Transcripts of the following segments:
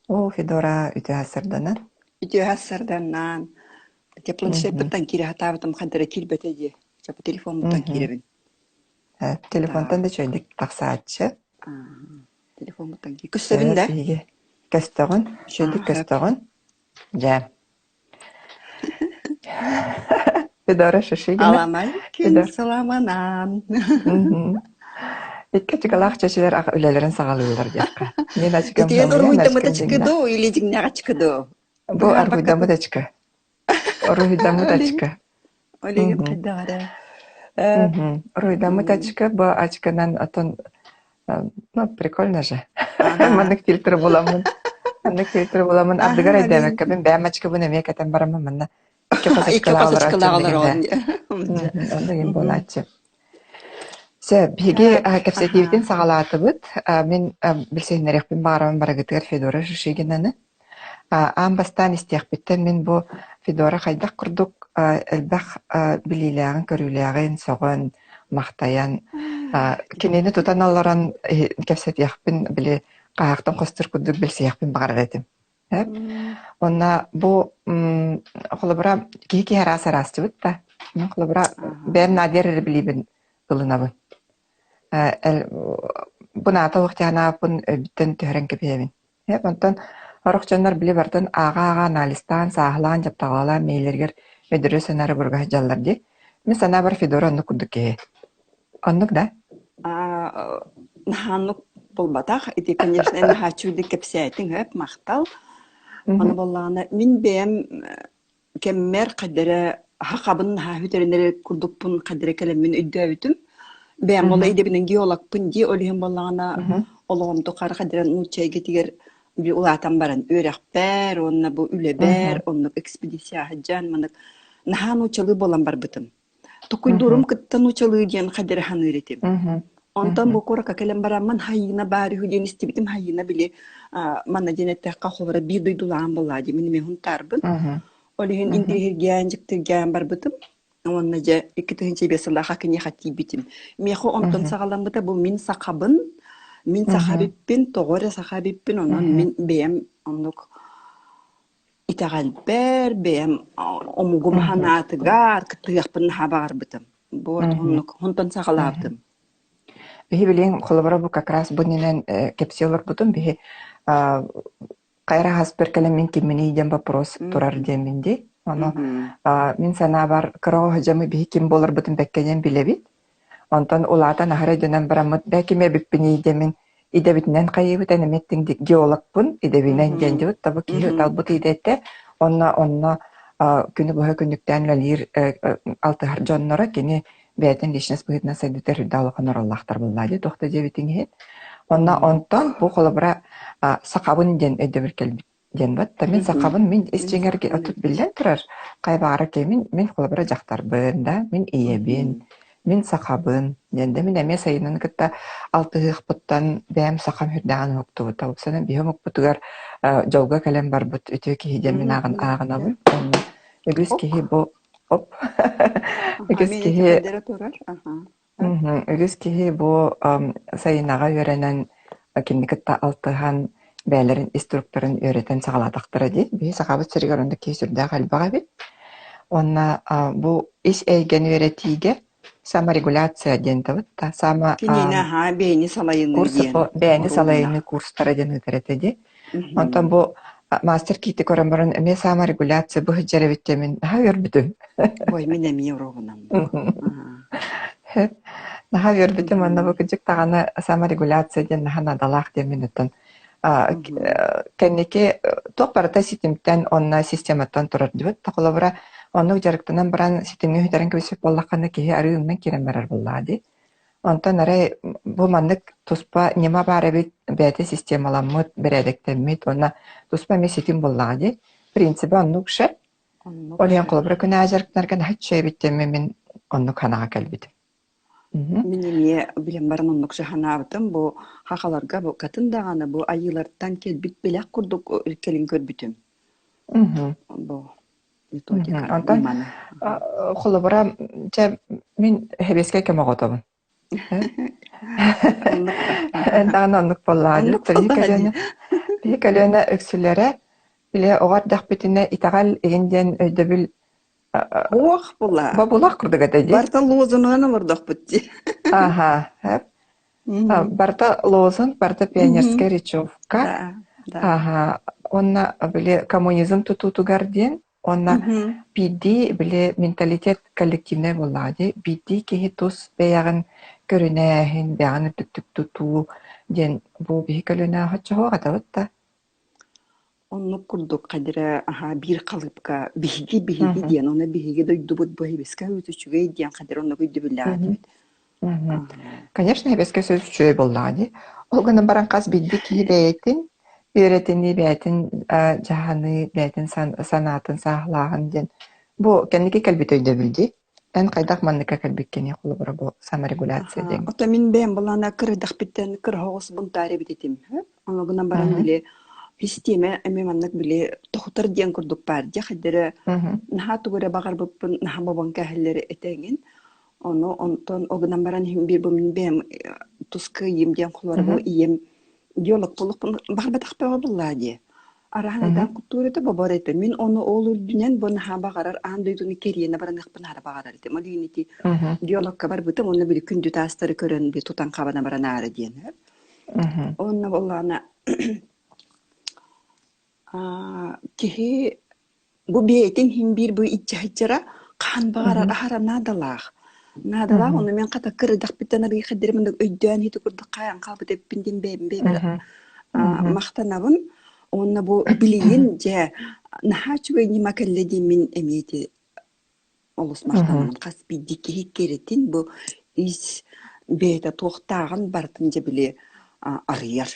Оо, Федора үтүө сарданан. Үтүө сарданан. Те планшеппыттан киирэ сатаабытым ханна эрэ киирбэтэ дии. Чэ, телефоммуттан киирэбин. Телефонтан да үчүгэйдик тахсааччы. Телефоммуттан киир. Көстөбүн да? Биһиги көстөҕүн, үчүгэйдик көстөҕүн. Дьэ. Федора Шишигина. Аламай күн саламанан. Икки ачыкалаах чэчилэр үлэлэрин саҕалыыллар диэххэ. Мин ачыкам Итиэн уруһуйдаммыт ачыкы дуу или дьиҥнээх ачыкы дуу? Бу аргуйдаммыт ачыкы. Уруһуйдаммыт ачыкы. Олегин хайдах эрэ. Уруһуйдаммыт ачыкы бу ачыкынан отон ну прикольно же. Маннык фильтр буламмын. Маннык фильтр буламмын ардыгар өйдөөбөккөбүн бэйэм ачыкыбын эмиэ кэтэн бараммын манна икки хос ачыкылаах олорон Оннугин буолааччы. Сөп, биһиги кэпсэтиибитин саҕалаатыбыт. Мин билсиһиннэриэхпин баҕарабын барыгытыгар Федора Шишигинаны. Аан бастаан истиэхпиттэн мин бу Федора хайдах курдук элбэх билиилээҕин-көрүүлээҕин сөҕөн, махтайан, кинини тутан олорон кэпсэтиэхпин, били хаһаахтан хостуур курдук билсиэхпин баҕарар этим. Уонна бу холобура киһи киһи араас араастыбыт да. Мин холобура бэйэм наадыйар эрэ билиибин ылынабын. Бу наата олох диэн өйбүттэн түһэрэн кэбиһэбин. Онтон сорох дьоннор били барытын ааҕа-ааҕа анализтаан, сааһылаан, дьаптаҕалаан мэйиилэригэр өйдөрө санаары бурга сылдьаллар дии. Мин санаабар Федора оннук курдук киһи. Оннук да? Наһааннык буолбатах. Ити, конечно, наһааччы кэпсээтиҥ, сөп, махтал. Аны буоллаҕына, мин бэйэм кэммэр хайда эрэ хахабын наһаа сүтэринэр курдукпун хайда эрэ кэлэммин өйдөөбүтүм. Бэйэм буолла идэбинэн геологпын дии, ол иһин буоллаҕына олоҕум тухары хайда эрэ нуучча эйгэтигэр улаатан баран үөрэхпэр уонна бу үлэбэр оннук экспедиция сылдьан маннык наһаа нууччалыы буолан барбытым. Токуйдуурум кытта нууччалыы диэн хайда эрэ саныыр этим. Онтон бу куоракка кэлэн бараммын хайыына баар үһү диэн истибитим хайыына били манна диэн эттэххэ холобура биир дойдулаан буоллаа дии мин эмиэ Һунтаарбын. Ол иһин интириэһиргээн дьиктиргээн барбытым. Уонна дьэ 2005 сыллаахха киниэхэ тиийбитим. Миэхэ онтон саҕаламмыта бу мин сахабын, мин саха эбиппин, тоҕо эрэ саха эбиппин, онон мин бэйэм оннук итэҕэлбэр, бэйэм омугум санаатыгар кыттыһыахпын наһаа баҕарбытым. Бу оннук онтон саҕалаабытым. Биһи билигин холобура бу как раз бу иннинэн кэпсии олорбутум биһи хайра хаспар кэлэн мин кимминий диэн вопрос турар диэммин дии. Ону мин санаабар кыра оҕо биһи ким буоларбытын бэккэ диэн билэбит. Онтон улаатан аһара өйдөнөн бараммыт, бээ ким эбиппиний диэммин идэбитинэн хайыыбыт эн эмиэ геологпын идэбинэн диэн дьыбыт да бу киһи талбыт идэтэ онно онно күнү быһа күннүктээн үлэлиир алтыһар дьонноро кини бэйэтин личность быһыытынан сайдыыта үрдэ улахан оруоллаахтар буоллаа дии туох да диэбитиҥ иһин онно онтон бу холобура сахабын диэн өйдөбүл кэлбит диэн батта мин сахабын мин ис Мин дьиҥэр сахабын отут биллэн турар хайбаара мин мин холобура дьахтарбын да мин ийэбин мин сахабын диэн да мин эмиэ сайынын кытта алтыһыахпыттан бэйэм сахам үрдээҕин уһуктубута упсанан биһи омукпутугар дьолго кэлэн барбыт үтүө киһи диэн мин ааҕынабын уонна үгүс киһи бу оп үгүс киһи турар Үгүс киһи бу сайынаҕа үөрэнэн, кинини кытта алтыһан, бэйэлэрин ис туруктарын үөрэтэн саҕалаатахтара дии. Биһи Сахабыт сиригэр оннук киһи сүрдээх элбэх эбит. Уонна бу ис эйгэни үөрэтиигэ саморегуляция диэн табыт да, само Кинини аһаа бэйэни салайыныы курс диэн бэйэни оруобуна. салайыныы курстара диэн ыытар этэ дии. Онтон бу мастер киити көрөн баран эмиэ саморегуляция бу сылдьар эбит диэмин наһаа үөрбүтүм. Ой, мин эмиэ оруобунам. Наһаа үөрбүтүм уонна бу кырдьык даҕаны саморегуляция диэн наһаа наадалаах диэммин оттон кэнники туох барыта ситимтэн уонна систематтан турар дибит. Холобура, оннук дьарыктанан баран ситимҥэ сүтэрэн кэбиспит буоллаххына киһи арыы ымнан киирэн барар буоллаҕа дии. Онтон арай бу маннык туспа ньыма баар эбит, бэйэтэ системаламмыт, бэрээдэктэммит уонна туспа эмиэ ситим буоллаҕа дии. Принцибэ оннук ше. Оннук Ол иһин ше. холобура күн аайы дьарыктанарга наһаа үчүгэй эбит диэммин мин оннук санааҕа кэлбитим. Мин эмиэ билэн баран оннук санаабытым. Бу хахаларга бу катын даҕаны бу айыылартан кэлбит бэлэх курдук кэлин көрбүтүм. Бу методика Онтон ньыманы. холобура дьэ мин сэбиэскэй кэм оҕотобун. Оннук да. Эн даҕаны оннук буоллаҕа дии. Оннук буоллаҕа дии. Биһи көлүөнэ үксүлэрэ били оҕо эрдэхпитинэ итэҕэл игин диэн өйдөбүл Туох була? бобулах курдук этэ дии. Барыта лозунунан олордохпут дии. Аха, сөп. Барыта лозунг, барыта пионерская речевка. Да, да. Аха, уонна били коммунизм тутуутугар диэн уонна биирдии били менталитет коллективнай буоллаҕа дии. Биирдии киһи тус бэйэҕин көрүнээһин, бэйэҕин үрдүктүк тутуу диэн бу биһи көлүөнэ оччоһуох этабыт да. Оннук курдук хадира аһаа биир халыыпка биһиги биһиги диэн ону биһиги дойдубут бу һибискэ үчүгэй диэн хадира оннук өйдөбүллээх этибит. Конечно, һибискэ сөз үчүгэй буоллаҕа дии. Ол гынан баран хас биирдии киһи бэйэтин үөрэтинии, бэйэтин дьаһаныы, бэйэтин санаатын сааһылааһын диэн бу кэнники кэлбит өйдөбүл дии. Эн хайдах манныкка кэлбиккиний холобура бу саморегуляция Аһаа, диэҥ? оттон мин бэйэм былаана кырыйдахпыттан кыра оҕус бунтаар эбит этим. Ону гынан баран били систиэмэ эмиэ маннык били тоһутар диэн курдук баар дьэ хайдары наһаа тугу эрэ баҕарбыппын наһаа бобон кээһэллэри этэҥин. Ону онтон ол гынан баран иһин биир бу мин бэйэм тус кыайыым диэн холобура бу ийэм геолог буолуохпун баҕарбатах бөҕө буоллаа дии. Араһан айдаан куттуур этэ, бобор этэ. Мин ону ол үрдүнэн бу наһаа баҕарар аан дойдуну кэриэнэ бараныахпын аһара баҕарар этим. Ол иһин ити геологка барбытым уонна били күндү таастары көрөн би тутан хабана баранаары диэн. Онно буоллаҕына киһи Бу бэйэтин иһин биир бу иччэһиччэрэ хаһан баҕарар аһара наадалаах. Наадалаах ону мин хата кырыйдахпыттан арыый хаддырым өйдөөн ити курдук хаайан хаалбыт эппин диэн бэйэм бэйэбэр махтанабын. Уонна бу билигин дьэ наһаа үчүгэй ньыма кэллэ диэммин эмиэ ити олус махтанабын. Хас биирдии киһи кэрэтин бу ис бэйэтэ туохтааҕын барытын дьэ били арыйар.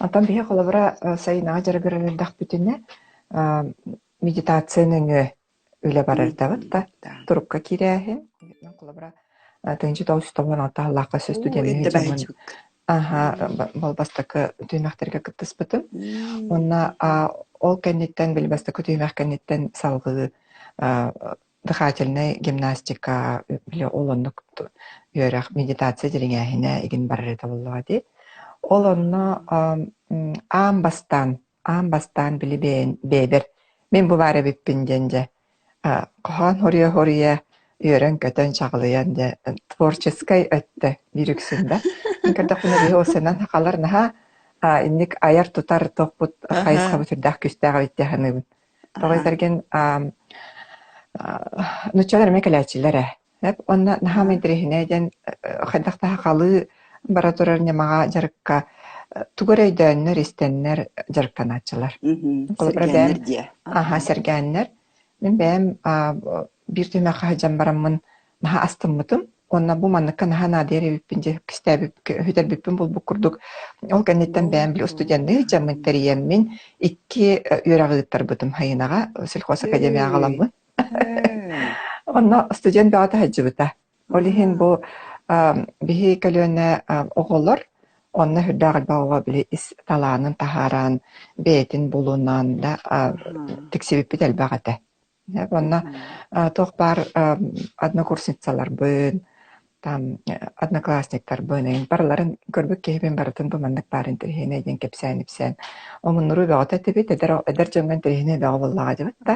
Онтон биһи холобура сайынаҕа дьарыгырар элбэхпитинэ медитация нөҥүө үлэ барар даҕыт да турукка киирээһин. Холобура 1996 сыллаахха Оо, студенныы эрдэ дьоммун баһыыччыбыкка. аһа ол бастакы түһүмэхтэргэ кыттыспытым. Уонна ол кэнниттэн били бастакы түһүмэх кэнниттэн салгыы дыхательнай гимнастика, били ол оннук үөрэх, медитация дириҥээһинэ игин барар этэ буоллаҕа дии. Ол онно аан бастаан, аан бастаан били бэйэбэр мин бу баар эбиппин диэн дьэ хоһоон хоруйа-хоруйа үөрэн-көтөн чаҕылыйан дьэ творческай өттө биир үксүн да. Мин көрдөхпүнэ биһи ол сэнэн сахалар наһаа инник айар-тутар туохпут хайысхабыт сүрдээх күүстээх эбит дии саныыбын. Тоҕо этэргин нуччалар эмиэ кэлээччилэр ээ. Уонна наһаа интэриэһинэй диэн хайдах да сахалыы бара турар ньымаҕа дьарыкка тугу эрэ өйдөөннөр, истэннэр дьарыктанааччылар. Холобура бэйэм Сэргээннэр диэ. аһа сэргээннэр. Мин бэйэм биир түһүмэххэ сылдьан бараммын наһаа астыммытым уонна бу манныкка наһаа наадыйар эбиппин дьэ кистээбиппин сүтэрбиппин булбут курдук ол кэнниттэн бэйэм били устудьуоннуу сылдьаммын тэрийэммин икки үөрэҕи ыыттарбытым Хайынаҕа сельхозакадемияҕа аҕаламмын онно студент бөҕөтө сылдьыбыта ол иһин бу биһи көлүөнэ оҕолор онно сүрдээх элбэх оҕо били ис талаанын таһааран бэйэтин булунан да тиксибиппит элбэх этэ. Уонна туох баар однокурсницаларбын, там одноклассниктарбын эҥин барыларын көрбүт киһибин барытын бу маннык баар интэриэһинэй диэн кэпсээн-ипсээн омуннуруу бөҕөтө этибит, эдэр эдэр дьоҥҥо интэриэһинэй бөҕө буоллаҕа дьыбыт да.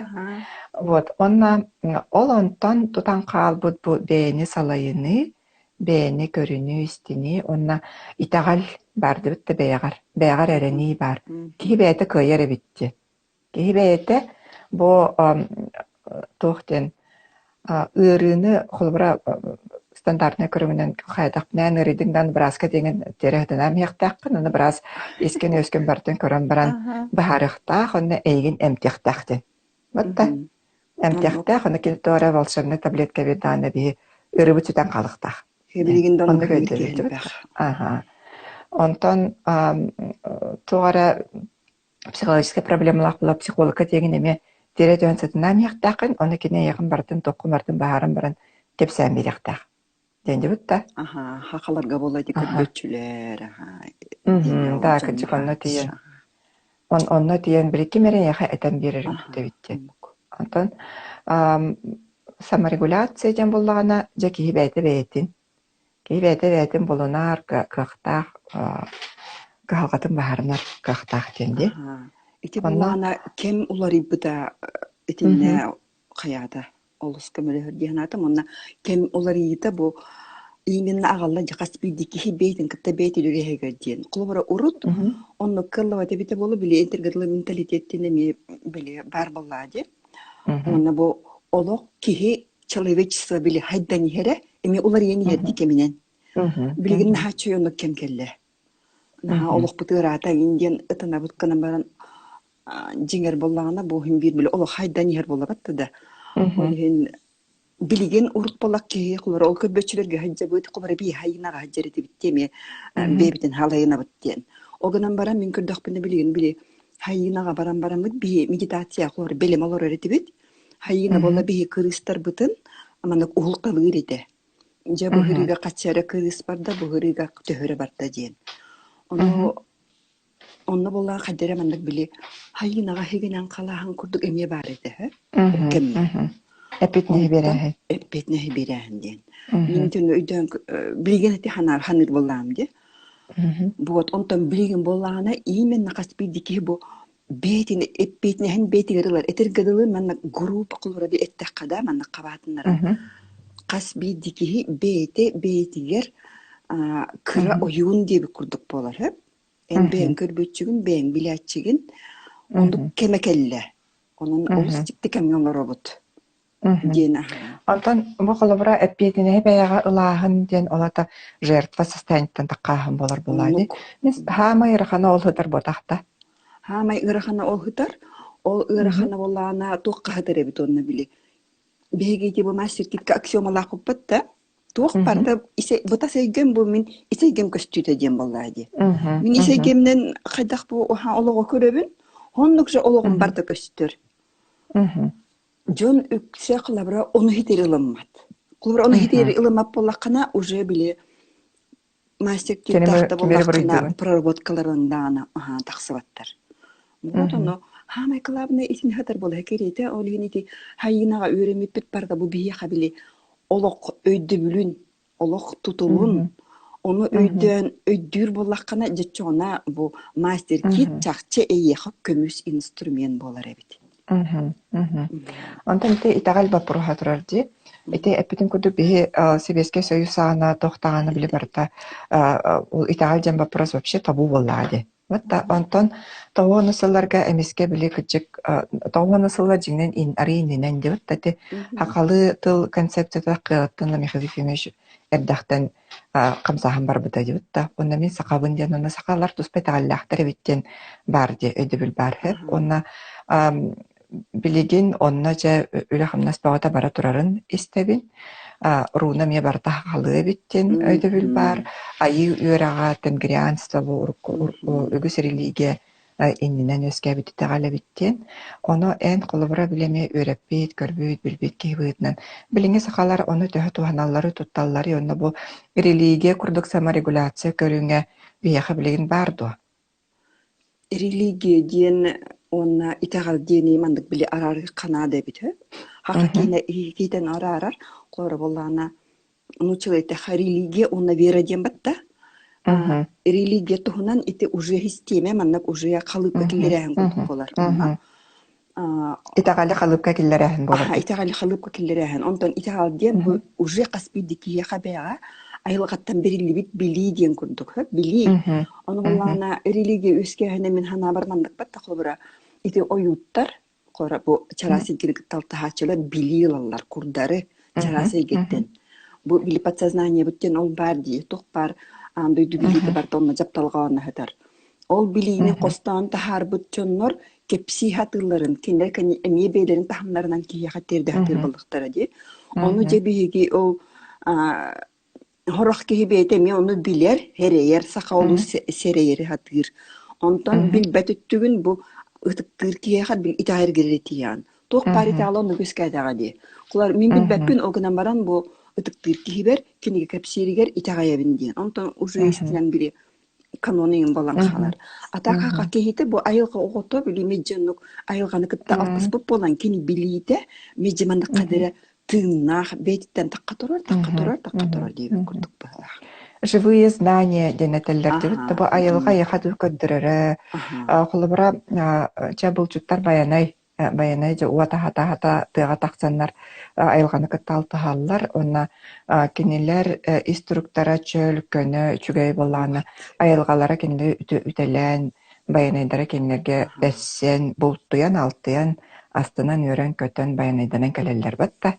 Вот уонна ол онтон тутан хаалбыт бу бэйэни салайыныы, бэйэни көрүнүү-истинии уонна итэҕэл баар дибит да бэйэҕэр, бэйэҕэр эрэнии баар. Киһи бэйэтэ кыайар эбит диэн. Киһи бэйэтэ бу туох диэн ыарыыны холобура стандартнай көрүҥүнэн хайдахпынаан ыарыйдыҥ даҕаны бырааска диэҥин тиэрэ сытынаан иһиэхтээххин, аны быраас искин-үөскүн барытын көрөн баран быһаарыахтаах уонна эйигин эмтиэхтээх диэн. Батта эмтиэхтээх, аны кини тоҕо эрэ волшебнай таблетка биэрдэҕинэ биһи ыарыыбыт сүтэн хаалыахтаах. Билигин да Оннук оннук өйдөбүл киһи элбэх. Аһа. Онтон туох эрэ психологическай проблемалаах буола психологка тиэгин эмиэ тиэрэ түһэн сытынаан иһиэхтээххин, ону кини эйиэхин барытын туоххун барытын баһааран баран кэпсээн биэриэхтээх диэн дьыбыт да. Аха, хахаларга буола ити Аха. көрбөччүлэр, аха, диэн Да, дьон кырдьык онно наһаа тиийэн онно тиийэн били ким эрэ эйиэхэ этэн биэрэрин күүтэбит диэн. Оннук. Онтон саморегуляция диэн буоллаҕына, дьэ киһи бэйэтэ бэйэтин, киһи бэйэтэ бэйэтин булунар кыахтаах. кыһалҕатын быһаарынар кыахтаах диэн дии. Аһаа. Ити Онно буоллаҕына кэм уларыйбыта итиннэ хайаата олус көмөлөһөр дии санаатым. Уонна кэм уларыйыыта бу именно аҕалла дьэ хас биирдии киһи бэйэтин кытта бэйэтэ үлэлэһэригэр диэн. Холобура урут оннук кыаллыбат эбитэ буолуо били интергыдылы менталитеттин эмиэ били баар буоллаҕа дии. Уонна бу олох киһи человечество били хайдан иһэрэ эмиэ уларыйан иһэр дии кэминэн. Билигин наһаа үчүгэй оннук кэм кэллэ. Наһаа олохпут ыараата иҥин диэн ытанабыт гынан баран дьиҥэр буоллаҕына бу иһин биир били олох хайдан иһэр буоллабат да. Ол иһин билигин урут буоллах киһи холобура ол көрбөччүлэргэ сылдьабыт, холобура биһи хайынаҕа сылдьар этибит диэн эмиэ бэйэбитин халайынабыт диэн. Ол гынан баран мин көрдөхпүнэ билигин били хайынаҕа баран бараммыт биһи медитация холобура бэлэм олорор этибит. Хайыына буолла биһи кырыыстарбытын маннык уһулталыыр этэ. Дьэ бу ыһырыыга хачча эрэ кырыыс барда, бу ыһырыыга төһө эрэ барда диэн. Ону онно буоллаҕа хайда эрэ маннык били хайыынаҕа иһигинэн халааһын курдук эмиэ баар этэ үһү ол кэмҥэ. Эппитинэһи Онтон биэрээһин. эппиэтинэһи биэрээһин диэн. Мин итини өйдөөн билигин ити ханаар ханыыр буоллаҕым дии. Вот онтон билигин буоллаҕына именно хас биирдии киһи бу бэйэтин эппиэтинэһин бэйэтигэр ылар. Этэргэ дылы манна группа холобура эттэххэ да манна хабаатыннаран хас биирдии киһи бэйэтэ бэйэтигэр кыра ойуун диэбит курдук буолар үһү. Эн бэйэҥ көрбүччүгүн, бэйэҥ билээччигин. Оннук кэмэ кэллэ. Онон олус дьикти кэмҥэ олоробут диэн аһара. Онтон бу холобура эппиэтинэһи бэйэҕэ ылааһын диэн ол аата жертва состояниеттан таххааһын буолар буолаа дии. Оннук. Мин хаамай ыарахана ол сытар буотах да. Хаамай ыарахана ол сытар. Ол ыарахана буоллаҕына туох хаһытар эбит уонна били. Биһиги ити бу мастер-китка аксиомалаахпыт да туох барыта бытас эйгэм бу мин ис эйгэм көстүүтэ диэн буоллаа дии. Мин ис эйгэмнэн хайдах бу олоҕу көрөбүн, оннук же олоҕум барыта көстөр. Дьон үксэ холобура ону хитири ылыммат. Холобура ону хитири ылыммат буоллаххына уже били мастер киттаахта буоллаххына проработкаларын даҕаны тахсыбаттар. Вот ону хаамай главное итини хатар буолар кэриэтэ ол иһин ити хайыынаҕа үөрэммиппит барыта бу биһиэхэ били олох өйдөбүлүн олох тутулун ону өйдөөн өйдүүр буоллаххына дьоччоҕуна бу мастер кит чахчы эйиэхэ көмүс инструмент буолар эбит. Онтон ити итэҕэл боппуруоһа турар дии. Ити эппитин курдук биһи Сэбиэскэй Союз саҕана туох даҕаны били барыта ол итэҕэл диэн боппуруос вообще табу буоллаҕа дии. Вот онтон тоҕуону сылларга эмискэ били кырдьык тоҕуону сыллар дьиҥинэн арый иннинэн диэбит да ити сахалыы тыл концепцията кыаҕыттан Михаил Ефимович эрдэхтэн хамсааһын барбыта диэбит да уонна мин сахабын диэн уонна сахалар туспа итэҕэллээхтэр эбит диэн баар диэ өйдөбүл баар үһү уонна Билигин онно дьэ үлэ-хамнас бөҕөтө бара турарын истэбин. Руна эмиэ барыта сахалыы эбит диэн өйдөбүл баар. Айыы үөрэҕэ, тенгрианство бу урукку үгүс религия иннинэн үөскээбит итэҕэл эбит диэн. Ону эн холобура били эмиэ үөрэппит, көрбүт, билбит киһи быһыытынан билиҥҥи сахалар ону төһө туһаналлары, тутталларый уонна бу религия курдук саморегуляция көрүҥэ биһиэхэ билигин баар дуо? Религия диэн уонна итэҕэл диэни маннык били араарыахха наада эбит үһү. Хаха киинэ иитиитэн араарар. Холобура буоллаҕына, нууччалыы эттэххэ религия уонна вера диэн батта. Религия туһунан ити уже систиэмэ маннык уже халыыпка киллэрээһин курдук буолар. Онно Итэҕэли халыыпка киллэрээһин буолар Аха, дии. итэҕэли халыыпка киллэрээһин. Онтон итэҕэл диэн бу уже хас биирдии киһиэхэ бэйэҕэ айылҕаттан бэриллибит билии диэн курдук, сөп? Билии. Ону буоллаҕына религия үөскээһинэ мин санаабар манныкпат да холобура ити ойууттар холобура бу чараас эйгэни кытта алтыһааччылар билии ылаллар курдары чараас эйгэттэн. Бу били подсознаниебыт диэн ол баар дии, туох баар аан дойду билиитэ барыта онно дьапталҕа сытар. Ол билиини хостоон таһаарбыт дьоннор кэпсии сатыылларын, кинилэр эмиэ бэйэлэрин таһымнарынан киһиэхэ тиэрдэ сатыыр буоллахтара дии. Ону дьэ биһиги ол сорох киһи бэйэтэ эмиэ ону билэр, эрэйэр, саха олус сэрэйэри сатыыр. Онтон билбэт өттүгүн бу ытыктыыр киһиэхэ итэҕэйэргэр тиийэҕин. Туох баар итэҕэл оннук үөскээтэҕэ дии. Кулар мин билбэппин, ол гынан баран бу ытыктыыр киһибэр кинигэ кэпсииригэр итэҕэйэбин диэн. Онтон уже истинэн били канон иҥин буолан хаалар. Атаакаха киһитэ бу айылҕа оҕото били мидьоннук айылҕаны кытта алтыспыт буолан кини билиитэ мидьи маннык хадыра тыыннаах бэйэтиттэн тахха турар, тахха турар, тахха турар диэбит курдук быһыылаах. живые знания диэн этэллэр Аха, дибит да бу айылҕа мм, эйиэхэ дуу көрдөрөрө. аха, Холобура, чэ булчуттар Байанай Байанай дьэ уот аһата-аһата тыаҕа тахсаннар айылҕаны кытта алтыһаллар уонна кинилэр ис туруктара чөл, көнө, үчүгэй буоллаҕына айылҕалара кинилэри үтэлээн, Байанайдара кинилэргэ аха. бэссэн, бултуйан-алтыйан, астынан үөрэн-көтөн байанайданан кэлэллэр батта.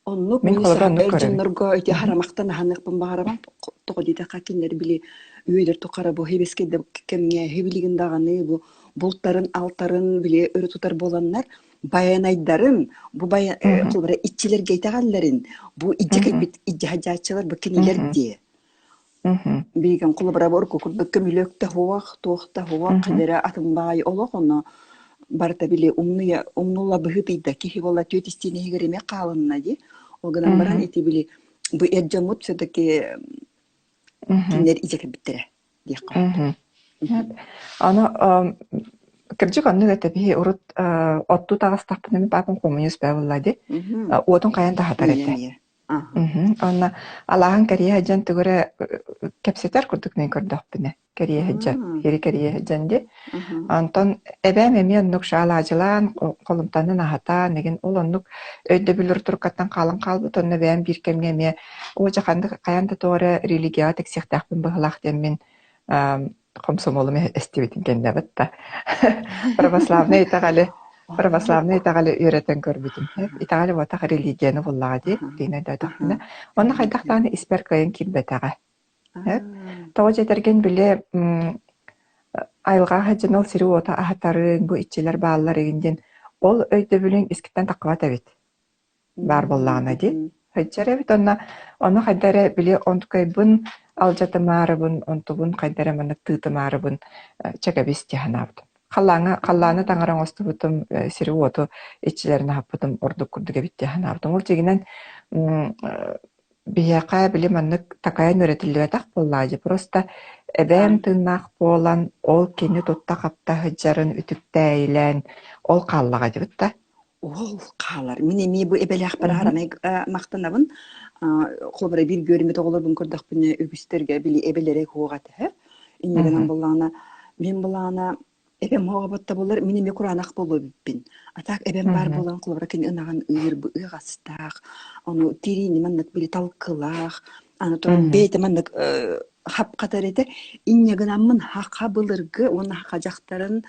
Оннук Мин мин холобура саха оннук эр көрөбүн. дьоннорго ити Мгм. харамахтан аһаныахпын баҕарабын. Тоҕо диэтэххэ кинилэр били үйэлэр тухары бу хибискэй да кэмҥэ хибилигин даҕаны бу бултарын-алтарын били өрө тутар буоланнар байанайдарын бу бая Мгм. холобура иччилэргэ итэҕэллэрин бу илдьэ Мгм. кэлбит илдьэ сылдьааччылар бу кинилэр Мгм. диэ. Мгм. Биһигин холобура урукку курдук көмүлүөк да суох, туох да суох, Мгм. эрэ атын баҕайы олох ону барыта били умнуйа умнулла быһыытыйда киһи буолла түөт истиин иһигэр эмиэ хаалынна дии. Ол гынан баран Мгм. ити били бу эр дьоммут все-таки Мгм. кинилэр илдьэ кэлбиттэрэ диэххэ сөп. Мгм. Мгм. Аны кырдьык оннук этэ биһи урут оттуу таҕыстахпына мин папам хомуньуус бээ буолла дии Мгм. уотун хайан да аһатар Миэ этэ. эмиэ. Аха. Мгм. Уонна алааһын кэрийэ сылдьан тугу эрэ кэпсэтэр курдук мин көрдөхпүнэ кэрийэ сылдьан, Аа. сири кэрийэ сылдьан дии. Аха. Онтон эбээм эмиэ оннук шаалаадьылаан, холумтанын аһатаан игин ол оннук өйдөбүл туруккаттан хаалан хаалбыт. Онно эбээм биир кэмҥэ эмиэ оо дьэ ханнык хайаан да тоҕо эрэ религияҕа тиксиэхтээхпин быһыылаах диэн мин хомсомуолум эстибитин кэннэ да православнай итэҕэли православнай Оннук. итэҕэли үөрэтэн көрбүтүм. Аха. Итэҕэл буотах религияны буллаҕа дии, Аха. тиинэ Аха. өйдөөтөхпүнэ. Онно хайдах Религия. даҕаны испэр кыайан киирбэтэҕэ. Аа. Тоҕо дьэтэргин били айылҕаҕа сылдьан ол сири-уоту аһатарыҥ, бу иччилэр бааллар игин диэн ол өйдөбүлүҥ искиттэн таххыбат эбит. Баар Мм, буоллаҕына дии. мгм. Сылдьар эбит уонна ону хайда эрэ били онтукайбын алдьатымаарыбын, онтубун хайда эрэ маннык тыытымаарыбын чэ кэбис дии санаабытым. Халлааҥҥа халлааны таҥара оҥостубутум, сири-уоту иччилэрин аһаппытым ордук курдук эбит дии санаабытым. Ол дьиҥинэн биһиэхэ били маннык такайан үөрэтиллибэтэх буоллаҕа дии. Просто эбээм тыыннаах буолан, ол кини тутта-хапта сылдьарын үтүктээйилээн ол хааллаҕа дии да. Ол хаалар. Мин эмиэ бу эбэлээхпэр Мгм. аһарамай махтанабын. Холобура биир үөрэммит оҕолорбун көрдөхпүнэ үгүстэргэ били эбэлэрэ суох этэ. Инньэ гынан Мгм. буоллаҕына, мин былаана эбэм оҕобот да буоллар, мин эмиэ кураанах буолуо эбиппин. А так эбэм баар Мгм. буолан, холобура кини ынаҕын ыыр, ыаҕастаах, ону тириини маннык били талкылаах, аны туран Мгм. бэйэтэ маннык хап-хатар этэ. Инньэ гынаммын хаха былыргы уонна хаха дьахтарын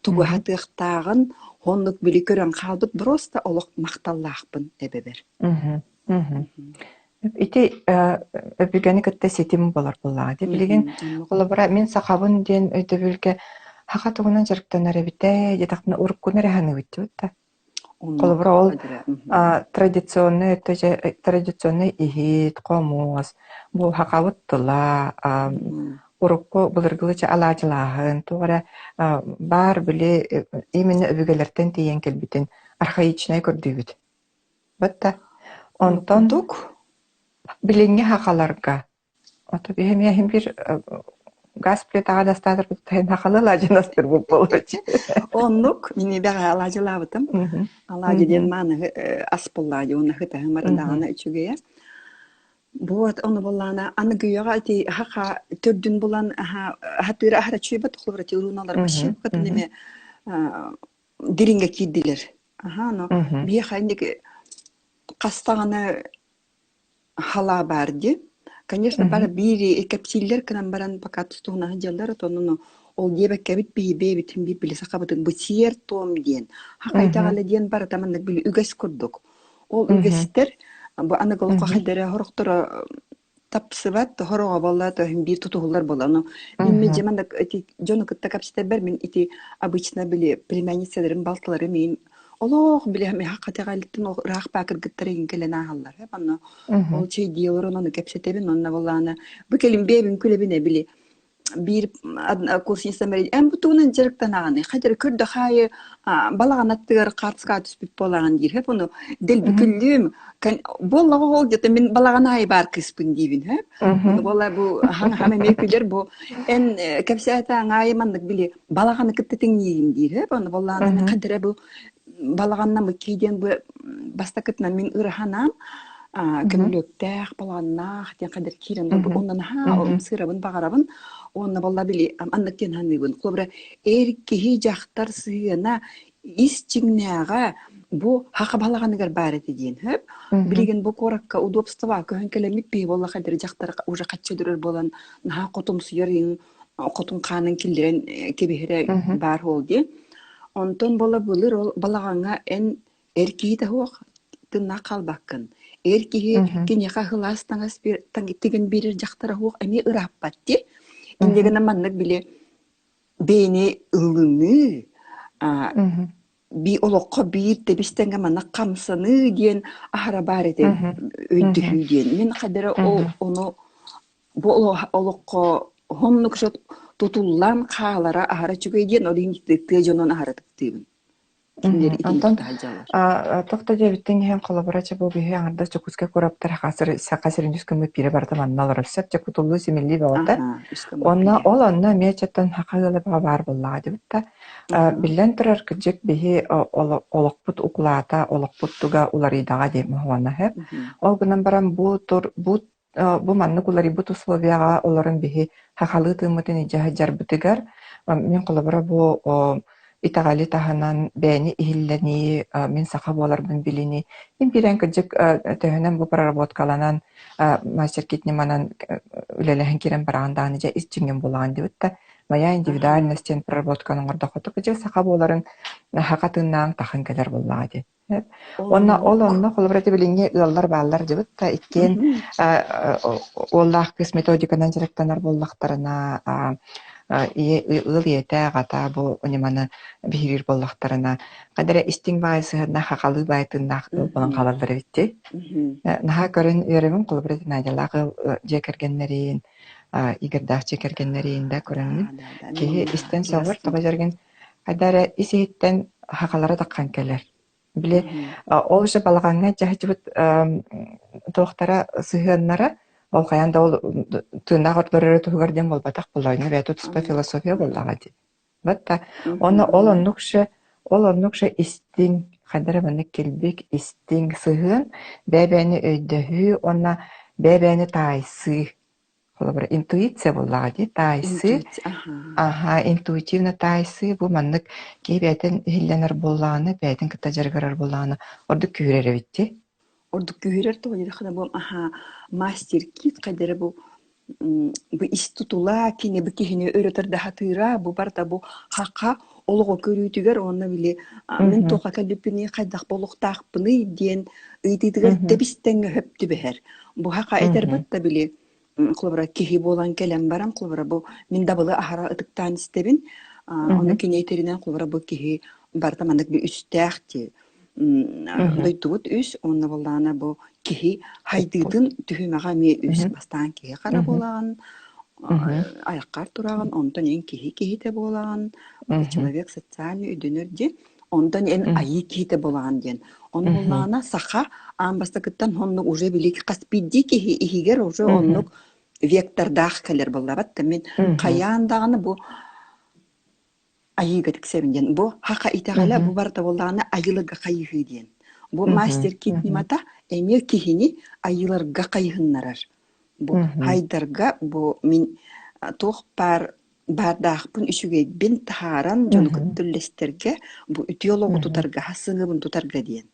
тугу Мгм. хатыахтааҕын оннук били көрөн хаалбыт просто олох махталлаахпын эбэбэр. Мгм. Мгм. Ити өбүгэни кытта ситим буолар буоллаҕа дии. Билигин Оннук. холобура мин сахабын диэн өйдөбүлгэ саха тугунан дьарыктанар эбитэй диэтэхпинэ уруккуну эрэ саныыбыт дии да. Оннук. Холобура ол Адыра. традиционнай өттө дьэ традиционнай иһит, хомуос, бу сахабыт тыла, урукку былыргылыы алаадьылааһын, туох эрэ баар били именно өбүгэлэртэн тиийэн кэлбитин архаичнай көрдүүбүт. Батта Оннук онтон курдук. билиҥҥи сахаларга ото биһи биир газ плитаҕа дастаатарбыт сахалыы алаадьын астырбыт буолуочу. Оннук. Мин бэҕэһээ алаадьылаабытым. Мгм. Алаадьы диэн Мгм. мааны ас буоллаадьы уонна хытаһымара Мгм. даҕаны үчүгэйэ. Вот ону буоллаҕына аныгыйаҕа ити хаха төрдүн булан аха хатыыра аһара чуйбат холобура ти урууналар Мгм. башибкатын Мгм. эме дириҥҥэ киирдилэр. Аха, ону Мгм. биһиэхэ инник хас даҕаны халаа баар дии. Конечно, бары Мгм. биир кэпсииллэр гынан баран пока тустууна сылдьаллар, отон ол диэбэккэбит биһи бэйэбитин биир били сахабытын бу сиэр-туом диэн, хахай Мгм. итэҕэлэ диэн барыта маннык били үгэс курдук. Ол Мгм. үгэстэр бу аныгы олоххо Мгм. хайдары сорохторо тапсыбат, сороҕо буолла то биир тутуһуллар буолла. Ону мин Мгм. дьэ маннык ити дьону кытта кэпсэтэрбэр мин ити обычно били племянницаларым, балтыларым миин олох били миэхэ итэҕэлиттэн ыраах баа кыргыттар иҥин кэлэн ааһаллар. Онно Мгм. ол чэйдии олорон ону кэпсэтэбин, онно буоллаҕына бу кэлин бэйэбин күлэбин ээ били биир курсистам эн бу тугунан дьарыктанаҕыный хайдары көрдөх аайы балаҕан аттыгар хаартыскаҕа түспүт буолаҕын диир хэп ону дэлби Мгм. күллүүм буоллаҕа ол где-то мин балаҕан аайы баар кыыспын диибин хэп Мгм. ону буолла бу хаҥ эмиэ күлэр бу эн кэпсээтээҥ аайы маннык били балаҕаны кытта тэҥниигин диир хэп ону буоллаҕына мин Мгм. хайдара бу балаҕаннамыт кии диэн бу бастакытынан мин ыраһанаам. Көмүлүөктээх, балааннаах диэн хадыр киирэн онно наһаа ымсыырабын баҕарабын. Уонна балла били аннык диэн саныыбын. Холобура, эр киһи дьахтар сыһыана ис чиҥнээҕэ бу хаха балаҕаныгар баар этэ диэн хөп. Билигин бу куоракка удобство көһөн кэлэммит биһи буолла хадыр дьахтар уже хаччы өлөрөр буолан наһаа хотумсуйар хотун хаанын киллэрэн кэбиһэрэ баар буол дии. Онтон буола былыр ол балаҕаҥҥа эн эр киһи да суох тыннаах хаалбаккын. Эр киһи киниэхэ сылаас таҥас тигэн биэрэр дьахтара суох эмиэ ырааппат дии. Инньэ гынан маннык били бэйэни ылыныы би олоххо биир тэбис-тэҥҥэ манна хамсаныы диэн аһара баар этэ өйдөһүү диэн. Мин хадара ол ону бу олоххо оннук тутуллан хаалара аһара үчүгэй диэн ол иһин тыа дьонун аһара ытыктыыбын. Кинилэр итинник Онтон таһдьалар. туох да диэбиттиҥ иһин холобура чэ бу биһи аҥардас Дьокуускай куораттар Саха сирин үс гыммыт биирэ барыта манна олорор сөп дьэ кутуллуу симиллии бөҕөтө. Аһаа, үс гыммыт Уонна биирэ. ол онно эмиэ чэттэн саха ыала бөҕө баар буоллаҕа диэбит да биллэн турар кырдьык биһи олохпут укулаата, олохпут туга уларыйдаҕа диэн моһуона сөп. Ол гынан баран бу тур бу бу маннык уларыйбыт условияҕа олорон биһи сахалыы тыыммытын илдьэ сылдьарбытыгар мин холобура бу итэҕэли таһынан бэйэни иһиллэнии, мин саха буоларбын билинии, мин биирэн кырдьык төһөнөн бу проработкаланан мастер-кит ньыманан үлэлэһэн киирэн бараҕын даҕаны дьэ ис дьиҥҥин булаҕын диэбит да моя индивидуальность диэн проработканы оҥордоххо кырдьык саха буоларыҥ саха тыыннааҕыҥ тахын кэлэр буоллаҕа дии. Уонна ол Оннук. онно холобура ити билиҥҥи ыаллар бааллар дьыбыт да иккиэн уоллаах кыыс методиканан дьарыктанар буоллахтарына ийэ ыал ийэтэ аҕата бу ньыманы биһириир буоллахтарына хайда эрэ истиҥ баайы сыһыаннаах хахалыы баайы тыыннаах ыал буолан хаалаллар эбит дии. Наһаа көрөн үөрэбин холобура ити Надялаах ыал дьиэ кэргэннэрин Игорьдаах дьиэ кэргэннэрин да көрөммүн Да, да, да, мин киһи онно истэн киһи сөҕөр тоҕо астынар. дьэргин хайда эрэ ис-иһиттэн хахалара таххан кэлэр. Били ол же балаҕаҥҥа дьаһдьыбыт туохтара сыһыаннара ол хайаан да ол тыыннаах ордорор эрэ туһугар диэн буолбатах буоллаҕына бэйэтэ туспа философия буоллаҕа дии. Батта уонна ол оннук же ол оннук же истиҥ хайда эрэ маннык килбик истиҥ сыһыан бэйэ-бэйэни өйдөһүү уонна бэйэ-бэйэни таайсыы Холобура, интуиция буоллаҕа дии, таайсыы. Интуиция, аһаа. Аһаа, интуитивно таайсыы бу маннык киһи бэйэтин иһиллэнэр буоллаҕына, бэйэтин кытта дьарыгырар буоллаҕына ордук күүһүрэр эбит дии. Ордук күүһүрэр тоҕо диэтэххинэ бу аһаа мастер-кит хайдара бу бу ис тутула кини бу киһини өрө тарда сатыыра бу барыта бу хаха олоҕу көрүүтүгэр уонна били мин туохха кэлбиппиний хайдах буолуохтаахпыный диэн ыйытыытыгар тэбис-тэҥҥэ сөп түбэһэр. Бу хаха этэр батта били холобура киһи буолан кэлэн баран холобура бу мин дабылы аһара ытыктаан истэбин ону кини этэринэн холобура бу киһи барыта маннык би үстээх дии дойдубут үс уонна буоллаҕына бу киһи хайдыытын түһүмэҕэ эмиэ үс бастаан киһи хара буолаҕын айаххар тураҕын онтон эн киһи киһитэ буолаҕын человек социальный өйдөнөр диэн онтон эн айыы киһитэ буолаҕын диэн ону буоллаҕына саха аан бастакыттан оннук уже били хас биирдии киһи иһигэр уже оннук вектордаах кэлэр буоллабат да мин хайаан даҕаны бу айыыга тиксэбин диэн. Бу хаха итэҕэлэ бу барыта буоллаҕына айыыларга хайыһыы диэн. Бу мастер кит ньымата эмиэ киһини айыыларга хайыһыннарар. Бу хайдарга бу мин туох баар баардаахпын үчүгэйбин таһааран дьону кытта үллэстэргэ бу үтүө олоҕу тутарга сыҥыбын тутарга диэн.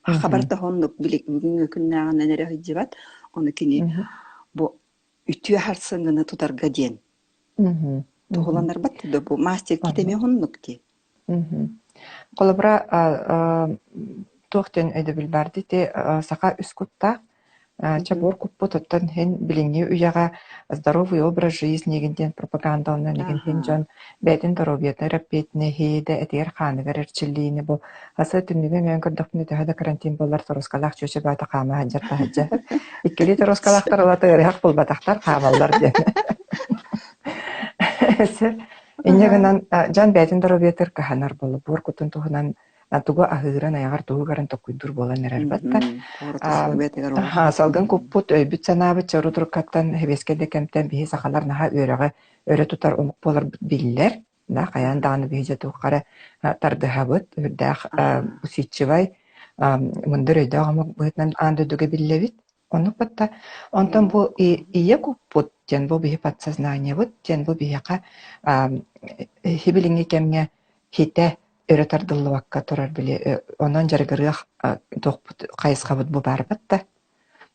Хабар да оннук бүгүҥҥү күннээҕинэн эрэ сылдьыбат. Ону кини бу үтүө харсыҥыны тутарга диэн Туһуланарбат да бу мастер кит эмиэ оннук дии. Холобура, туох диэн өйдөбүл баар дии ити саха үс куттаах чобуор куппут оттон иһин билиҥҥи үйэҕэ здоровый образ жизни игин диэн пропаганда оннун игин иһин дьон бэйэтин доруобуйатыгар эппиэтинэһи да этигэр-хааныгар эрчиллиини бу асы түннүгү өҥөйөн көрдөхпүнэ төһө да карантин буоллар торуоскалаах чүөчэ баата хаама сылдьар таһырдьа иккилии торуоскалаахтар ыла ыарыһах булбатахтар хаамаллар диэн Инньэ гынан дьон бэйэтин доруобуйатыгар кыһанар буолла буор кутун туһунан тугу аһыырын айаҕар тугу көрөн толкуйдуур буолан эрэр батта салгын куппут өйбүт-санаабыт чору туруккаттан сэбиэскэй да кэмтэн биһи сахалар наһаа үөрэҕи өрө тутар омук буоларбыт биллэр да хайаан даҕаны биһи дьэ туохха эрэ тардыһабыт үрдээх усидчивай. мындыр өйдөөх омук быһыытынан аан дойдуга биллэбит. Оннук батта. Онтон бу ийэ куппут диэн бу биһи подсознаниебыт диэн бу биһиэхэ хибилиҥҥи кэмҥэ хитэ өрө тардыллыбакка турар били онон дьарыгырыах туохпут хайысхабыт бу баарбат да.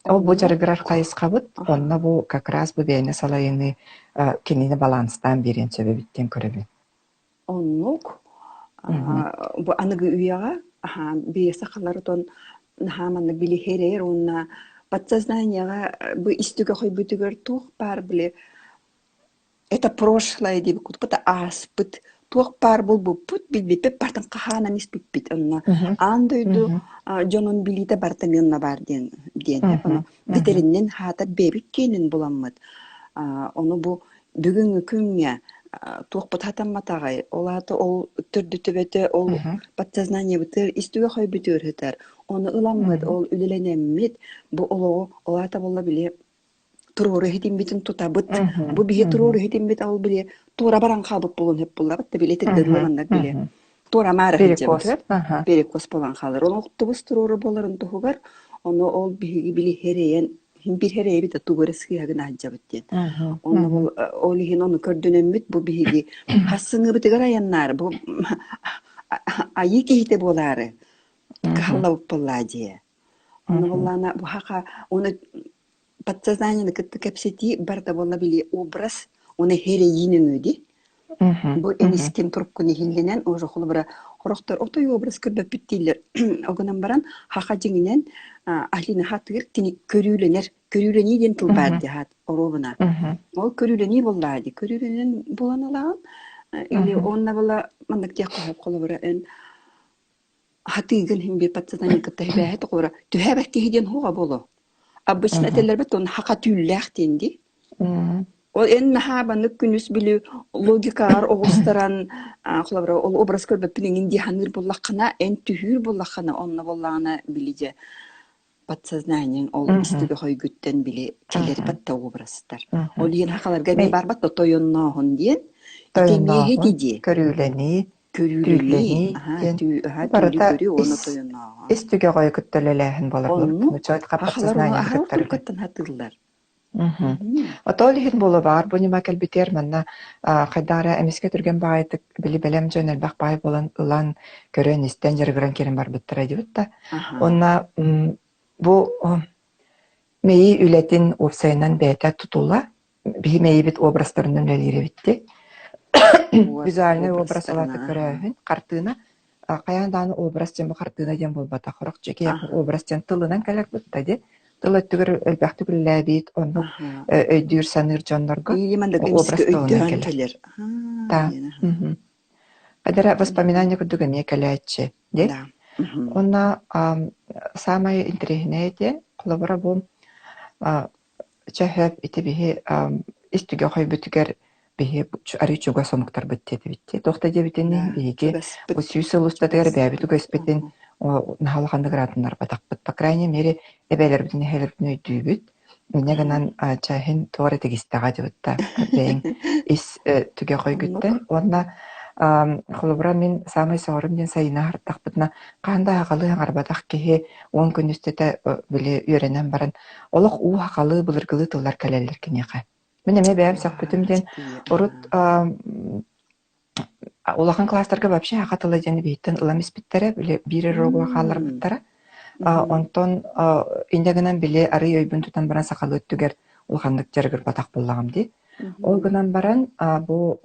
Ол бу дьарыгырар хайысхабыт онно бу как раз бу бэйэни салайыныы кинини баланстаан биэриэн сөп эбит диэн көрөбүн. Оннук. Бу аныгы үйэҕэ бэйэ сахалар отон наһаа маннык билиһэрэр уонна подсознаниеҕа бу ис түгэх өйбүтүгэр туох баар били это прошлое диэбит курдук ааспыт туох баар булбуппут билбиппит бартын хаһаанан испиппит онно аан дойду дьонун билиитэ барыта миэнэ баар диэн диэн ону бүтэриннин хаатар бэйэбит киэнин буламмыт ону бу Бүгүҥҥү күҥҥэ туохпут хатамматаҕай, ол аата ол төрдү төбөтө ол подсознаниебытыгар ис түгэх өйбүтүгэр сытар. Ону ыламмыт, ол үлэлэнэммит, бу олоҕу ол аата буолла били туруору иһитиммитин тутабыт. Бу биһи туруору иһитиммит ол били туора баран хаалбыт буолуон сөп буоллабыт да били этэргэ дылы маннык били туора маары Перекос. сылдьабыт перекос буолан хаалар. Ол оттубус туруору буоларын туһугар ону ол биһиги били эрэйэн Иһин биир эрэйбит да тугу эрэ сыыһа гына сылдьабыт диэн. Онно ол ол иһин ону көрдөнөммүт бу биһиги хас сыҥыыбытыгар айаннаары бу айыы киһитэ буолаары кыһаллабыт буоллаа дии. Онно буоллаана бу хаха уонна подсознаниены кытта кэпсэтии барыта буолла били образ уонна эрэйиин өҥүү дии. Бу эмискин туруккун иһиллинэн уже холобура хорохтор отой образ көрбөппүт дииллэр. Ол гынан баран хаха дьиҥинэн Алина хатыыр кини көрүүлэнэр көрүүлэнии диэн тыл баар дии хаат оруобуна. Ол көрүүлэнии буоллаа дии. Көрүүлэнэн булан ылаҕын или онно була маннык диэххэ сөп холобура эн хатыыгын иһин биир подсознание кытта сибээһэ тоҕура түһээбэт киһи диэн хуоҕа буолуо. Обычно этэллэрбит он хака түүллээх диэн дии. Ол эн наһаа баннык күнүс били логикаҕар оҕустаран холобура ол образ көрбөппүн эҥин дии саныыр буоллаххына, эн түһүүр буоллаххына, онно буоллаҕына били дьэ подсознаниеҥ ол истигэ хойгуттан били кэлэр батта образтар. Ол иһин хахаларга эмиэ барбат да тойоннооһун диэн ити эмиэ Тойоннооһун, дии. көрүүлэнии, Көрүүлэнии, түүллэнии аһаа, диэн түү аһаа, түүлү барыта көрүү ис уонна тойоннооһун. ис түгэҕи кытта үлэлээһин буолар Оннук, четко хахалар ону подсознаниены аһара кытта үлэ. туруккаттан сатыыллар. Ото ол иһин буолуо баҕар бу ньыма кэлбитигэр манна хайдах эрэ эмискэ түргэн баҕайытык били бэлэм дьон элбэх баай буолан ылан, көрөн-истэн дьарыгыран киирэн барбыттара диэбит да. Уонна бу мэйии үлэтин уопсайынан бэйэтэ тутула биһи мэйиибит образтарынан үлэлиир эбит дии. Визуальный образ Образтарынан улаата көрөөһүн, хартыына хайаан даҕаны образ диэн бу хартыына диэн буолбатах. Сорох дьиэ образ диэн тылынан кэлэр да дии. Тыл өттүгэр элбэхтик үлэлээбит, оннук өйдүүр саныыр дьоннорго Или маннык образ эмискэ тылынан өйдөөн кэлэр. кэлэр. Да. Хадара воспоминание курдук эмиэ кэлээччи дии. Да. Уонна саамай интэриэһинэйэ диэн, холобура бу Чэ сөп, ити биһи ис түгэх өйбүтүгэр биһи арыый чугас омуктарбыт диэтибит дии. Туох да диэбитин иһин биһиги бу Чугаспыт. 100 сыл устатыгар бэйэбит Чугаспыт. үгэспитин наһаа улаханнык ыраатыннарбатахпыт. По крайней мере, эбээлэрбитин, эһээлэрбитин өйдүүбүт. Инньэ гынан чэ иһин туох эрэ тигистэҕэ диэбит да бэйэҥ ис түгэх Оннук. өйгүттэн. Уонна холобура мин саамай сөҕөрүм диэн сайына аһардахпытына хаһан да аҕалыы аҥарбатах киһи 10 күн устата били үөрэнэн баран Олох уу сахалыы былыргылыы тыллар кэлэллэр киниэхэ. Мин эмиэ бэйэм сөхпүтүм диэн урут улахан класстарга вообще саха тыла диэн биһиттэн ылан испиттэрэ, били биир эрэ уруогу хаалларбыттара. Онтон инньэ гынан били арый өйбүн тутан баран сахалыы өттүгэр улаханнык дьарыгырбатах буоллаҕым дии. Ол гынан баран бу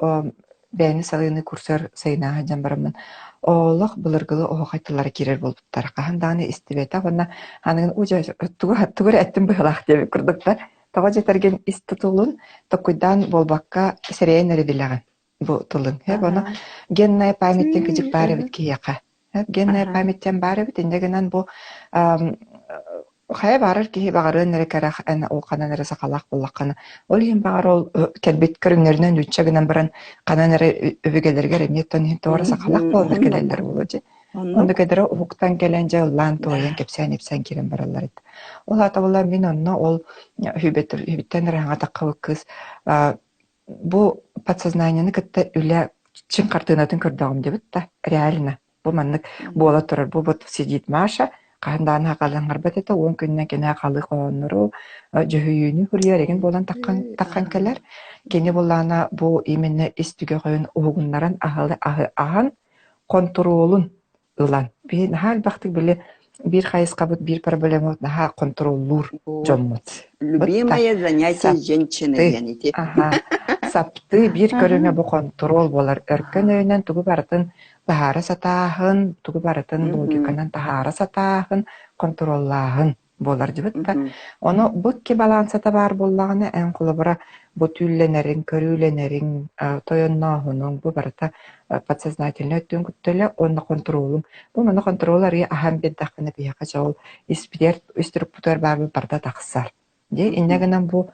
бэйэни салайыныы курсар сайынаа сылдьан бараммын олох былыргылыы оһуохай тыллара киирэр буолбуттар. Хаһан даҕаны истибэтэх уонна аныгын уу дьэ тугу тугу эрэ эттим быһыылаах диэбит курдуктар. Тоҕо дьэтэргин ис тутулун токкуйдаан буолбакка сэрэйэн эрэ билэҕин бу тылын. Һэп ону генная память диэн кыдьык баар эбит киһиэхэ. Генная память диэн баар эбит. Инньэ гынан бу хайа баарар киһи баҕарыан эрэ кэрэх эн ол ханан эрэ сахалаах буоллаххына ол иһин баҕар ол кэлбит көрүҥнэринэн нуучча гынан баран ханан эрэ өбүгэлэригэр эмиэ тон иһин тоҕо эрэ сахалаах буоланнар кэлэллэр буолуо дьэ. Оннук эдэрэ уһуктан кэлэн дьэ ыллаан туойан кэпсээн-ипсээн киирэн бараллар эбит. Ол аата буоллар мин онно ол үһүбүттэн эрэ хаҥатахха кыыс бу подсознаниены кытта үлэ чиҥ хартыынатын көрдөҕүм диэбит да, реально. Бу маннык буола турар, бу вот сидит Маша, Хаһан даҕаны хахалаҥарбат этэ, 10 күнүнэн кини хахалыы хоһооннору, дьүһүйүүнү суруйар игин буолан таххан кэлэр. Кини буллаҕына бу именно ис түгэҕин уһугуннаран аһылы аһан хонтуруолун ылан. Биһи наһаа элбэхтик били биир хайысхабыт, биир проблемабыт наһаа хонтуруоллуур дьоммут. Любимое занятие женщины диэн ити. Аха. Саптыы биир көрүҥэ бу хонтуруол буолар. Өркөн өйүнэн тугу барытын таһаара сатааһын, тугу барытын логиканан таһаара сатааһын, хонтуруоллааһын буолар дьыбыт да. Ону бу икки балансата баар буоллаҕына, эн холобура бу түүллэнэриҥ, көрүүлэнэриҥ, тойоннооһунуҥ бу барыта подсознательнай өттүн кытта уонна хонтуруолуҥ. Бу маны хонтуруол арыйа аһан биэрдэххинэ биһиэхэ дьэ ол испитигэр үс турукпутугар баарбыт барыта тахсар. Дьэ инньэ гынан бу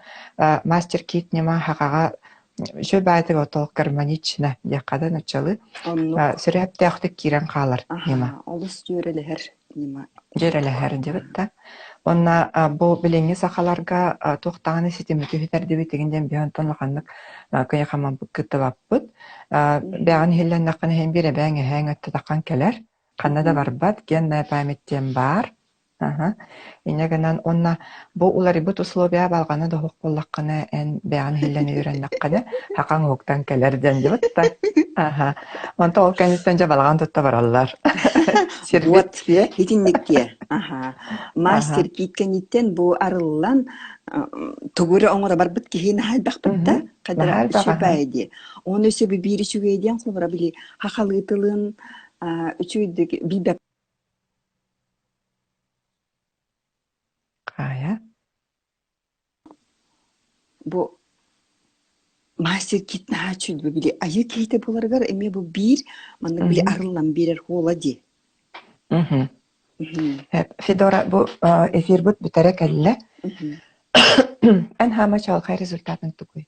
мастер кит ньыма хахаҕа үчүгэй баайдык отол гармонично диэххэ да нуччалыы сүрээптээхтик киирэн хаалар ньыма. Олус дьүөрэлэһэр ньыма. Дьүөрэлэһэр диэбит да. Уонна бу билиҥҥи сахаларга туох даҕаны ситими түһүтэрдибит игин диэн биһи онтон улаханнык кыйахаммыт кыттыбаппыт. Бэҕэн иһиллэннэххинэ иһин биир эбээҥ эһээҥ өттө таххан кэлэр. Ханна да барбат, генная память диэн баар. Аһа. Инньэ гынан уонна бу уларыйбыт условия балҕаны да оһох буоллаххына, эн бэйэҕин иһиллэн үөрэннэххинэ, хахаҥ уһуктан кэлэр диэн дьыбыт да. Аһа. Онтон ол кэнниттэн дьэ балаҕан тутта бараллар. Вот, итинник диэ. Аха. Мастер кит кэнниттэн бу арыллан тугу эрэ оҥоро барбыт киһи наһаа элбэхпит да хадара үчүгэй дии. Оны өссө биир үчүгэй диэн холобура били хахалыы тылын үчүгэйдик билбэт Хаайа? Бу мастер кит наһаа үчүгэй били айыы киһитэ буоларыгар эмиэ бу биир маннык били арыллан биэрэр хуола дии. Федора, бу эфирбыт бүтэрэ кэллэ. Эн хаама чаҕылхай результатын тугуй?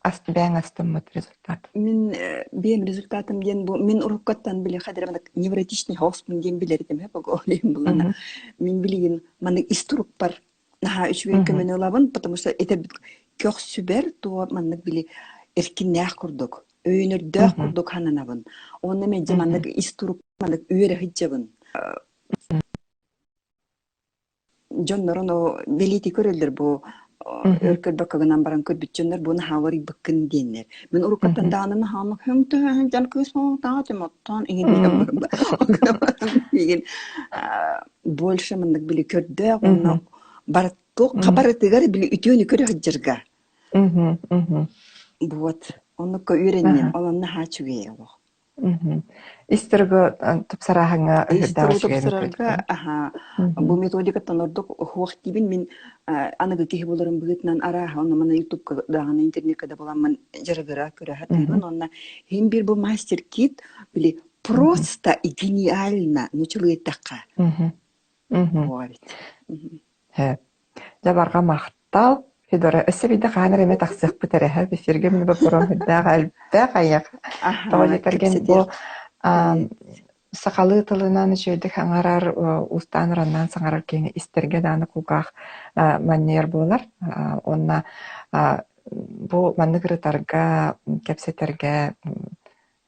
Бэйэҥ астыммыт результат. Мин биэм результатым диэн бу мин уруккаттан били хадырамадак невротичный хаоспун диэн билэр этим олейм булана. Мин билигин маннык ис турукпар наһаа үчүгэй көмөнү ылабын, потому что это көхсүбэр туо маннык били эркиннээх курдук, өйөнөрдөөх курдук хананабын. Уонна мен дьэ маннык ис турук маннык үөрэ сылдьабын. Дьоннорун бэлиэтии көрөллөр бу өр көрбөккө гынан баран көрбүт дьоннор бу наһаа уларыйбыккын диэннэр. Мин уруккуттан даҕаны наһаа хөҥтөһөн дьон кыыс оҥотоон оттоон иҥин диэн больше маннык били көрдөөх уонна бар туох хабарытыгар били үтүөнү көрө сылдьарга. Вот. Оннукка үөрэнним. Ол онно наһаа үчүгэй олох. Ис туругу тупсарааһыҥҥа Ис өһүрдээх туругу үчүгэй тупсарарга аһаа бу методикаттан ордук уһуох диибин мин аныгы киһи буоларым быһыытынан арааһа онно маны ютубка даҕаны интернекка да буламмын дьарыгыра көрө сатыыбын уонна иһин биир бу мастер кит били просто и гениально нучулуу эттэххэ буолар эбит. Дьэ барҕа махтал. Федора, өссө биирдэ хаһан эрэ эмэ тахсыахпыт эрэ, һэ? Эфиргэ мин боппуруом үрдээх элбэх айах. Тоҕо диэтэргин бу сахалыы тылынан үчүгэйдик саҥарар, уустаан-ураннаан саҥарар киһини истэргэ даҕаны кулгаах манньыйар буолар. Уонна бу маннык ырытарга, кэпсэтэргэ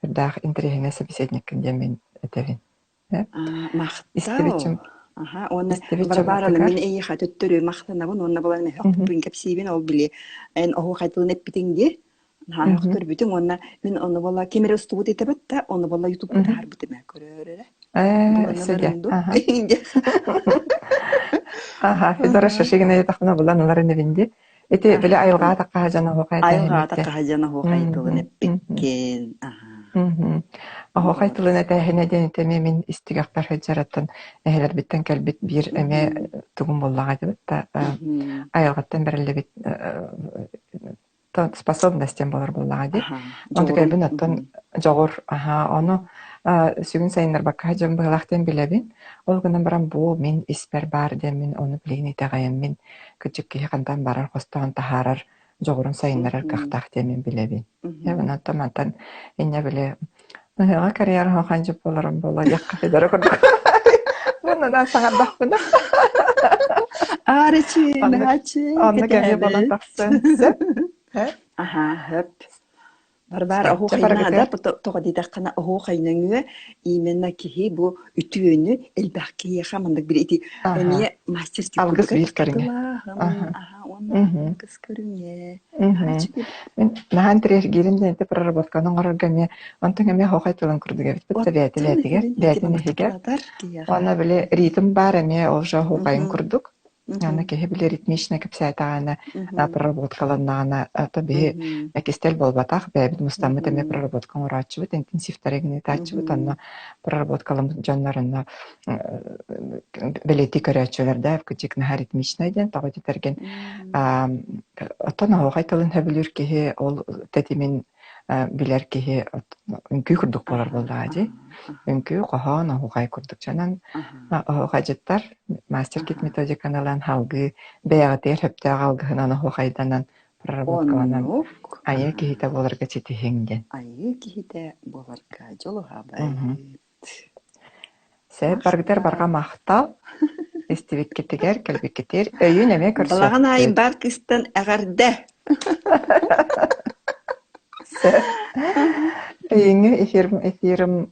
үрдээх интэриэһинэй собеседниккин диэн мин этэбин. Махтал. Аха, уонна Варвараны мин эйиэхэ төттөрү махтанабын уонна булан өһөхпүн кэпсиибин ол били эн оһуохай тылын эппитиҥ дии наһаа өһөхтөрбүтүҥ уонна мин ону буола ким эрэ устубут итэбэт да ону буола ютубка таһаарбытым ээ көрөөр эрэ Ээ, Аха, Федора Шашигина етахына булан ылар инибин Ити били айылҕаҕа таххаһа дьон оһуохай Айылҕаҕа таххаһа дьон оһуохай тылын эппиккин. Оһуохай тылын этээһинэ диэн ити эмиэ мин истигэхпэр сылдьарыттан эһэлэрбиттэн кэлбит биир эмиэ тугум буоллаҕа диэбит да айылҕаттан бэриллибит способность диэн буолар буоллаҕа дии. Онтукайбын оттон дьоҕур аһаа ону сүгүн сайыннарбакка дьон быһыылаах диэн билэбин. Ол гынан баран бу мин испэр баар диэн мин ону билигин итэҕэйэммин кырдьык киһи хантан барар хостоон таһаарар дьоҕурун сайыннарар кыахтаах диэн мин билэбин. Онтон мантан инньэ били ыһыаҕа карьера ханжып буоларым буолуо диэххэ Федора курдук. Муннунан саҥардахпына. Аарычы, наһаачы, Оннук эмиэ буолан тахсыан сөп. Аха, хөп. Барбар Сөп. Чэ оһуохайнаада барыгытыгар. тоҕо диэтэххинэ оһуохайнаҥыа именно киһи бу үтүөнү элбэх киһиэхэ маннык били ити Аха. эмиэ мастерский Алгыс курдук биир көрүҥэ. тылааһын Аха. аха уонна Мгм. алгыс көрүҥэ Мгм. үчүгэй Мин наһаа интэриэһиргиирим диэн ити проработканы оҥорорго эмиэ онтон эмиэ оһуохай тылын курдук эбит да бэйэтэ оттон бэйэтигэр, этэбин ити бэйэтин маннык иһигэр. тылатар киһиэхэ Уонна били ритм баар эмиэ ол же оһуохайын Мгм. курдук. Аны Мгм. киһи били ритмично кэпсээтэҕинэ, Мгм. проработкаланнаҕына, то биһи Мгм. кистэл буолбатах, бэйэбит мустаммыт эмиэ Мгм. проработка оҥорооччубут, интенсивтары ыытааччыбыт, Мгм. онно проработкаламмыт дьоннор онно бэлиэтии көрөөччүлэр да кырдьык наһаа ритмичнай диэн тоҕо дэтэргин Мгм. оттон оһуохай тылын сөбүлүүр киһи ол тэтимин билэр киһи үҥкүү курдук буолар Аха, буоллаҕа аха, дии. аха, Үҥкүү, хоһоон, оһуохай курдук дьонон аха, оһуохайдьыттар мастер-кит аха. методиканы ылан салгыы бэйэҕитигэр сөптөөх алгыһынан оһуохайданан проработкаланан Оннук, айыы аха, киһитэ буоларга ситиһиҥ диэн. айыы киһитэ буоларга дьулуһабыт. Сөп, баргытар барҕа Махтал. махтал. Истибиккитигэр, кэлбиккитигэр өйүүн эмиэ Балаҕан аайы көрсүөхпүт. бар кыыстан эҕэрдэ! Сөп. Өйүүҥҥү эфирым эфирым